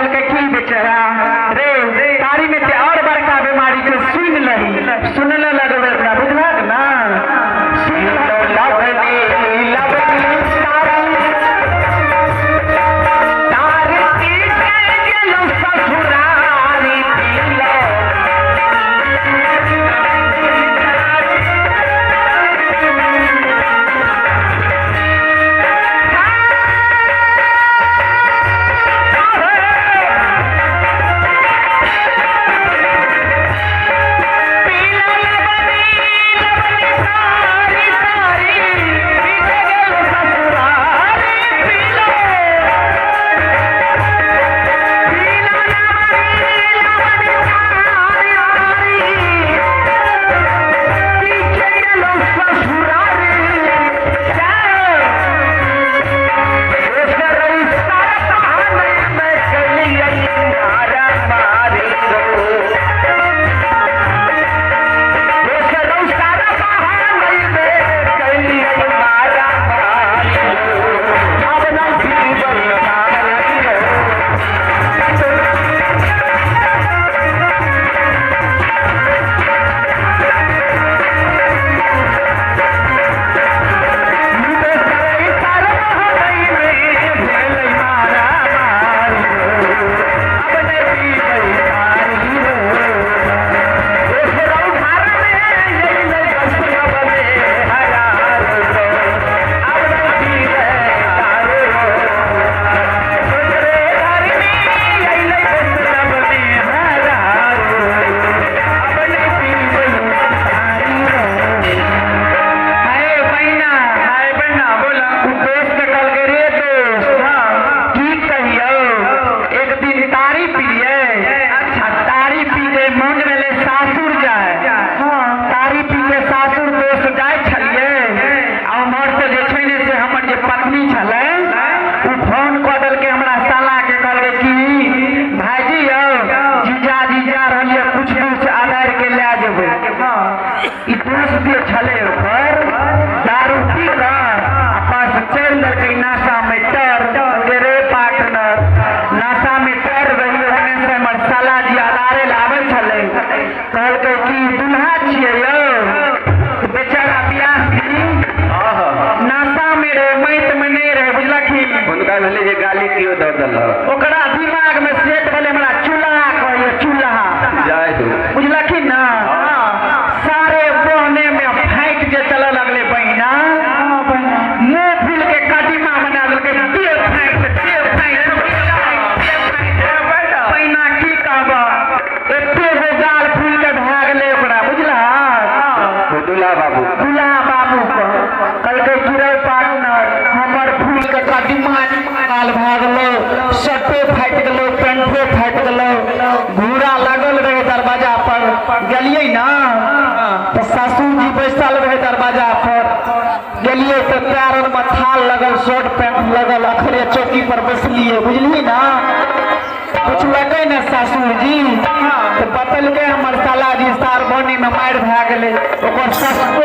कहलकै की बेचारा रे, तारी में ते और बड़का बीमारी छै, सुनि लही, सुनले लगबै ओकरा, बुझलक ना? सुन लवली लवली तारी तारी पी के गेलौ ससुरारी, पीलो हाय बहिना, हाय बहिना, बोला। उ दोस्त के कहलकै, रे दोस्त, की कहियौ, एक दिन तारी पिलियै। अच्छा, तारी पी के मोन भेलै सासुर जाय। तारी पी के सासुर दोस्त जाइ छलियै, आ उम्हर से जे छै ने से हमर जे पत्नी छलै ओ फोन कऽ देलकै हमरा साला के, कहलकै की भाईजी यौ, जीजाजी जा रहल यऽ, कुछ कुछ आधार के लए जेबै। ई दोस्त जे छलै ओकर दारू पी कऽ आ पास चलि देलकै नशा में टर। कहलकै रे पार्टनर, नशा में टर रहियै, ओने से हमर साला जी आधारे लाबै छलै। कहलकै की दुल्हा छियै यौ? बेचारा बियासी नशा में रहे, मैत में नहि रहे, बुझलखिन? हुनका भेलै जे गाली केओ दऽ देलक। ओकरा दिमाग में सेट भेलै हमरा चूल्हा कहैए, चूल्हा। जाय दू। बुझलखिन ना? सारे बहने में फाइट जे चलऽ लगलै बहिना, मुंह फूल के कदीमा बना देलकै, देह फाइट, देह फाइट। बहिना की कहब, एते गो गाल फूल के भए गेलै ओकरा, बुझलह? दुल्हा बाबू, दुल्हा बाबू के कहलकै कि रे पार्टनर, हमर फूल के कदीमा गाल भए गेलौ, शर्टो फाटि गेलौ, पेंटो फाटि गेलौ। घूरा लगल रहे दरवाजा पर, गेलियै ना तऽ सासुर जी बैसल रहे दरवाजा पर। गेलियै तऽ पैर में थाल लगल, शर्ट पेंट लगल, अखरे चौकी पर बैसलियै, बुझलियै ना? पुछलकै ने सासुर जी तऽ बतलकै हमर साला जी सार बनी में मारि भए गेलै। ओकर ससुर